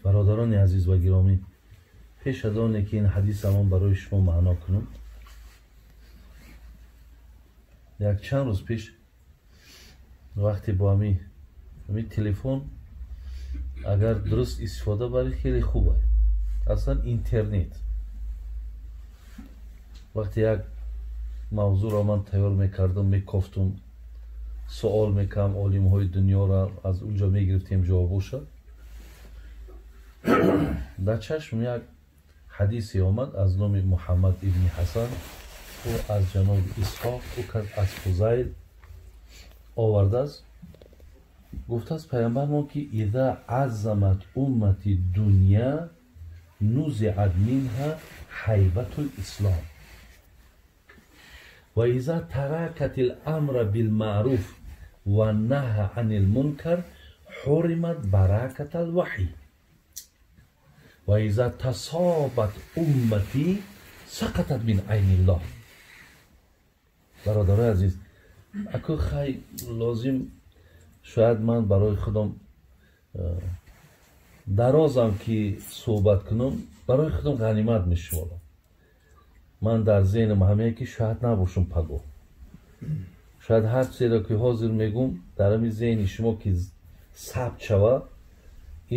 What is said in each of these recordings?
Бародарони азиз ва гиромӣ, пеш аз оне ки ин ҳадисамон барои шумо маъно кунам, як чанд рӯз пеш вақте бо ҳамин телефон агар дуруст истифода барӣ хеле хуб аст. Аслан интернет вақте як мавзӯъро ман тайёр мекардам, мекофтум, суол мекардам олимҳои дунёро, аз унҷо мегирифтем ҷавобоша. Дар чашм як ҳадисе омад аз номи Муҳаммад ибни Ҳасан, ӯ аз ҷаноби Исҳоқ, ӯ кас аз Фузайл овардааст. Гуфтааст пайғамбармон ки иза аззамат уммати дунья нузиат минҳа ҳайбатул ислом ва иза таракатил амра билмаъруф ва наҳа анил мункар ҳуримат баракатал ваҳй ва иза тасобат уммати сақатат мин айниллоҳ. Бародарои азиз, аку хай лозим шояд ман барои худам дарозам ки суҳбат кунам, барои худам ғанимат мешуморам. Ман дар зеҳнам ҳамее ки шояд набошам пагоҳ, шояд ҳар чизеро ки ҳозир мегӯм дар ҳамин зеҳни шумо ки сабт шавад,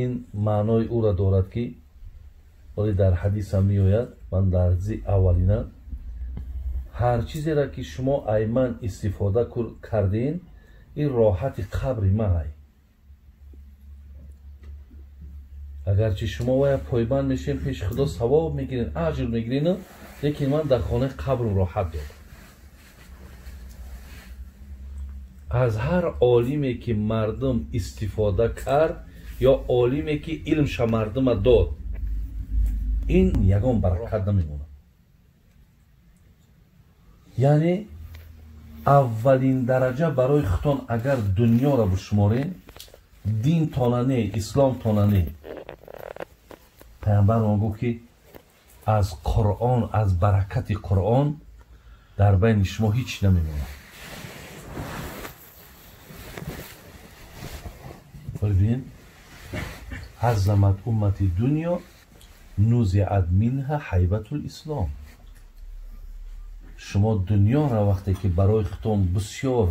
ин маънои ӯро дорад ки вале дар ҳадисам меояд. Ман дар ҳадиси аввалина ҳар чизеро ки шумо ай ман истифода кардин, ин роҳати қабри ман ай. Агарчи шумо вая пойбанд мешем, пеши Худо савоб мегирин, аҷр мегирин, лекин ман дар хонаи қабрам роҳат дорам. Аз ҳар олиме ки мардум истифода кард ё олиме ки илмша мардума дод, ин ягон баракат намемонад. Яъне аввалин дараҷа барои худтон агар дунёро бишуморем, динтона не, исломтона не. Пайғамбармон гуфт ки аз Қуръон, аз баракати Қуръон дар байни шумо ҳеҷ намемонад. Бибин, аззамат уммати дунё нузиат минҳа ҳайбатул ислом. Шумо дунёро вақте ки барои худтон бисёр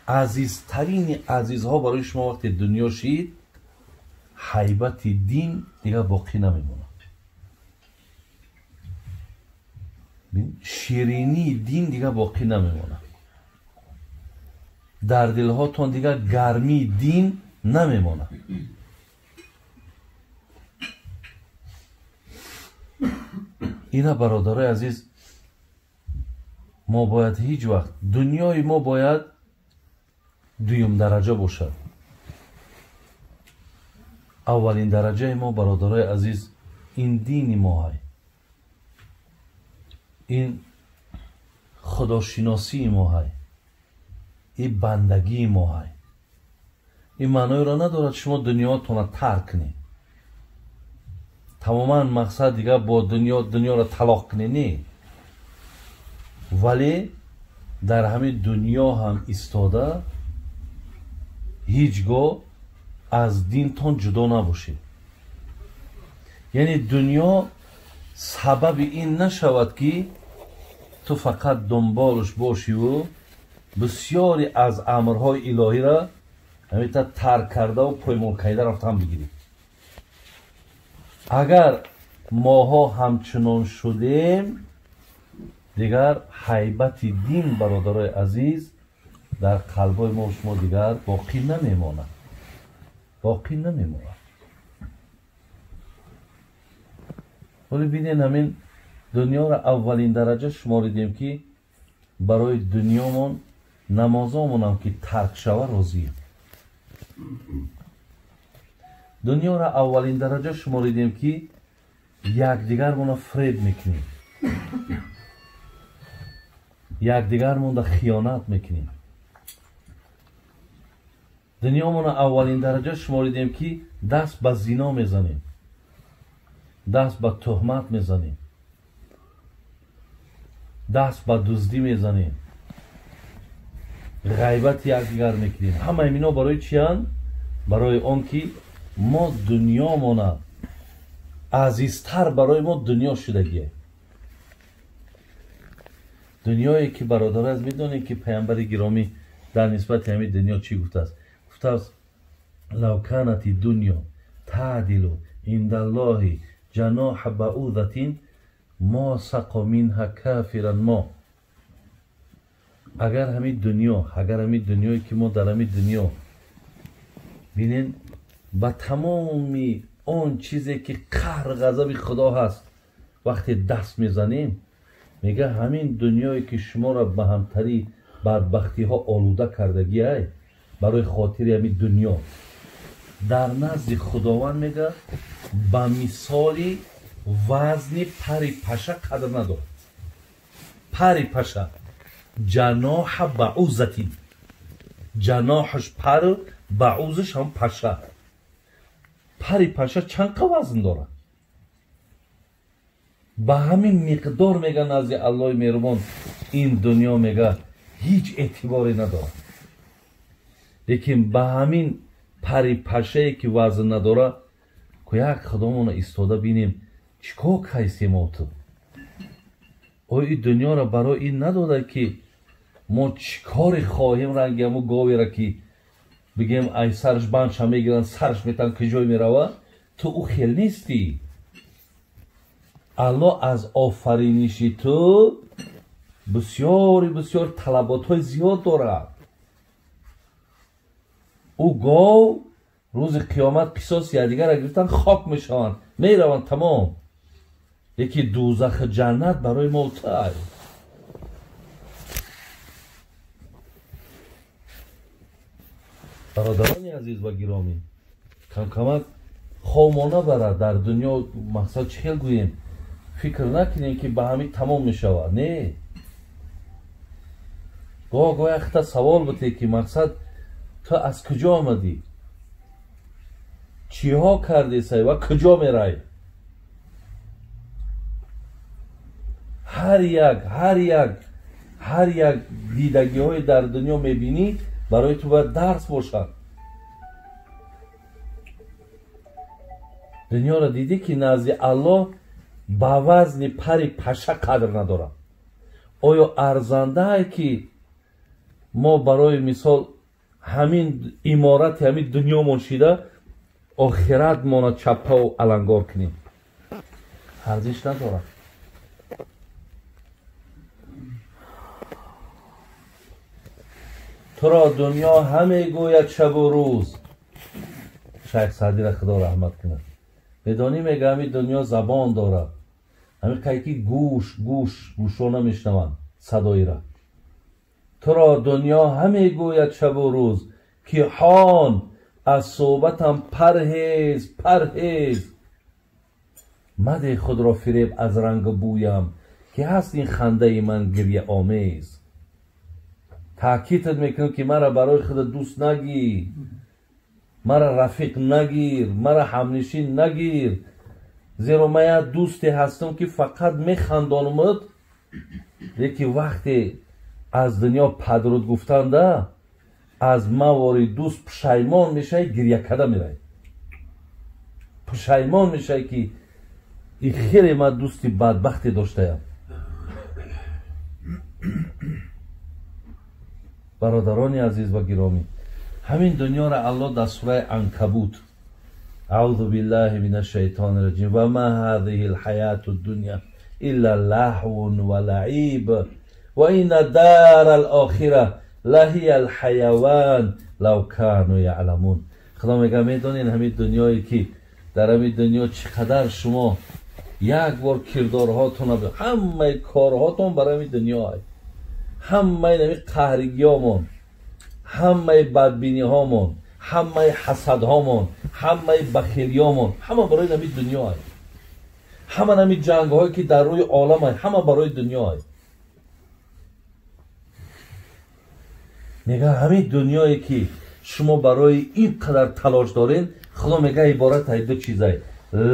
азизтарини азизҳо барои шумо вақте дунё шид, ҳайбати дин дигар боқӣ намемонад. Ширинии дин дигар боқӣ намемонад. Дар дилҳотон дигар гармии дин намемонад. Ина бародарои азиз, мо бояд ҳеҷ вақт дунёи мо бояд дуюм дараҷа бошад. Аввалин дараҷаи мо, бародарои азиз, ин дини мо ҳай, ин худошиносии мо ҳай, ин бандагии мо ҳай. Ин маъноеро надорад шумо дунётонро тарк кунед, тамоман мақсад дигар бо дунёро талоқ кунед, не. Вале дар ҳамин дунё ҳам истода ҳеҷ гоҳ аз динтон ҷудо набошед. Яъне дунё сабаби ин нашавад ки ту фақат дунболаш бошиву бисёре аз амрҳои илоҳиро ҳамита тарк кардаву поймол карда рафтан бигирӣ. Агар моҳо ҳамчунон шудем, дигар ҳайбати дин, бародарои азиз, дар қалбҳои мо шумо дигар боқӣ намемонад, боқӣ намемонад. Вале бинед, ҳамин дунёро аввалин дараҷа шуморидем ки барои дунёмон намозомонам ки тарк шава розием. Дунёро аввалин дараҷа шуморидем ки якдигармонро фреб мекунем, якдигармонда хиёнат мекунем. Дунёмонро аввалин дараҷа шуморидем ки даст ба зино мезанем, даст ба туҳмат мезанем, даст ба дуздӣ мезанем, Ғайбати якдигар мекунем. Ҳамаи мино барои чиянд? Барои он ки мо дунёмона азизтар барои мо дунё шудагие. Дунёе ки бародаро аз медонем ки паямбари гиромӣ дар нисбати ҳамин дунё чӣ гуфтааст? Гуфтааст: лав канати дунё таъдилу индаллоҳи ҷаноҳа баъудатин мо сақо минҳа кафиран мо. Агар ҳамин дунё, агар ҳамин дунёе ки мо дар ҳамин дунё бинен, ба тамоми он чизе ки қаҳр ғазаби Худо ҳаст вақте даст мезанем, мега ҳамин дунёе ки шуморо ба ҳамтари бадбахтиҳо олуда кардагиай барои хотири ҳамин дунё дар назди Худованд мега ба мисоли вазни пари паша қадр надорад. Пари паша ҷаноҳа баъузатин, ҷаноҳаш пар, баъузаш ҳам паша. Пари паша чанд қа вазн дорад? Ба ҳамин миқдор мега назди Аллоҳи меҳрубон ин дунё мега ҳеҷ эътиборе надорад. Лекин ба ҳамин пари пашае ки вазн надорад, ку як худомона истода бинем чӣ кор кайсем ту. Оё ин дунёро барои ин надода ки мо чӣ коре хоҳем, ранги ҳамо говера ки бигем ай сараш бандша мегиранд, сараш метан куҷой мерава? Ту ӯ хел нестӣ. Аллоҳ аз офариниши ту бисёри бисёр талаботҳои зиёд дорад. Ӯ гов рӯзи қиёмат қисоси якдигарро гирифтан хок мешаванд, мераванд тамом. Лекин дӯзаху ҷаннат барои мо тай. Бародарони азиз ва гиромӣ, камкамак ховмо набарад дар дунё. Мақсад чӣ хел гӯем? Фикр накунем ки ба ҳамин тамом мешавад. Не, гоҳ гоҳ якта савол бите ки мақсад ту аз куҷо омадӣ, чиҳо кардесай ва куҷо мерай? Ҳар як ҳар як ҳар як дидагиҳое дар дунё мебинӣ барои ту бояд дарс бошад. Дунёро дидӣ ки назди Аллоҳ ба вазни пари паша қадр надорад. Оё арзандае ки мо барои мисол ҳамин иморати ҳамин дунёмон шида охиратмона чаппаву алангор кунем? Арзиш надорад. Туро дунё ҳаме гӯяд шабу рӯз. Шайх Саъдиро Худо раҳмат кунад. Медонӣ мега ҳамин дунё забон дорад, ҳамин қай ки гӯш гӯш гӯшо намешнаванд садоира. Туро дунё ҳаме гӯяд шабу рӯз ки ҳон аз суҳбатам парҳез парҳез. Маде худро фиреб аз рангу бӯям ки ҳаст ин хандаи ман гирьяомез. Таъкидат мекунам ки мара барои худат дӯст нагир, мара рафиқ нагир, мара ҳамнишин нагир, зеро ман як дӯсте ҳастам ки фақат механдонамад, лекин вақте аз дунё падруд гуфтанда аз мавори дӯст пушаймон мешавӣ, гирья карда меравӣ. Пушаймон мешавӣ ки и хеле ман дӯсти бадбахте доштаям. Бародарони азиз ва гиромӣ, ҳамин дунёро Аллоҳ дар сураи Анкабут аъузу биллаҳи мина шайтони раҷим ва ма ҳазиҳи лҳаяту дунё илла лаҳвун ва лаиб ва инна дара лохира лаҳия лҳаяван лав кану яъламун. Худо мега медонед ҳамин дунёе ки дар ҳамин дунё чӣ қадар шумо як бор кирдорҳотон, ҳамаи корҳотон барои ҳамин дунё, ҳамаи ҳамин қаҳригиҳомон, ҳамаи бадбиниҳомон, ҳамаи ҳасадҳомон, ҳамаи бахилиҳомон, ҳама барои ҳамин дунё, ҳама ҳамин ҷангҳое ки дар рӯи олам, ҳама барои дунё. Мега ҳамин дунёе ки шумо барои ин қадар талош доред, Худо мега иборат аз ду чизае: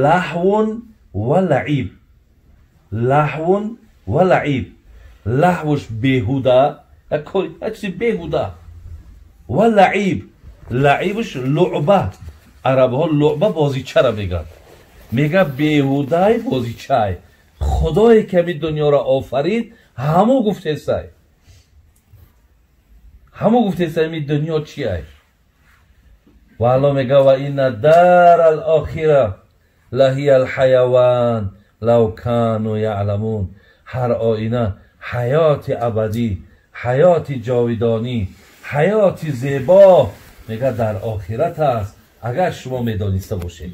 лаҳвун ва лаиб. Лаҳвун ва лаиб. Лаҳвуш беҳуда, як чизи беҳуда. Ва лаиб, лаибш луъба, арабҳо луъба бозичара мегӯянд. Мега беҳудай бозичай. Худое ки ҳамин дунёро офарид, ҳамо гуфтесай, ҳамо гуфтесай ҳамин дунё чиай. Ва Алло мега: ва инна дара алохира лаҳия алҳаяван лав кану яъламун. Ҳар оина ҳаёти абадӣ, ҳаёти ҷовидонӣ, ҳаёти зебо, мега, дар охират аст, агар шумо медониста бошед.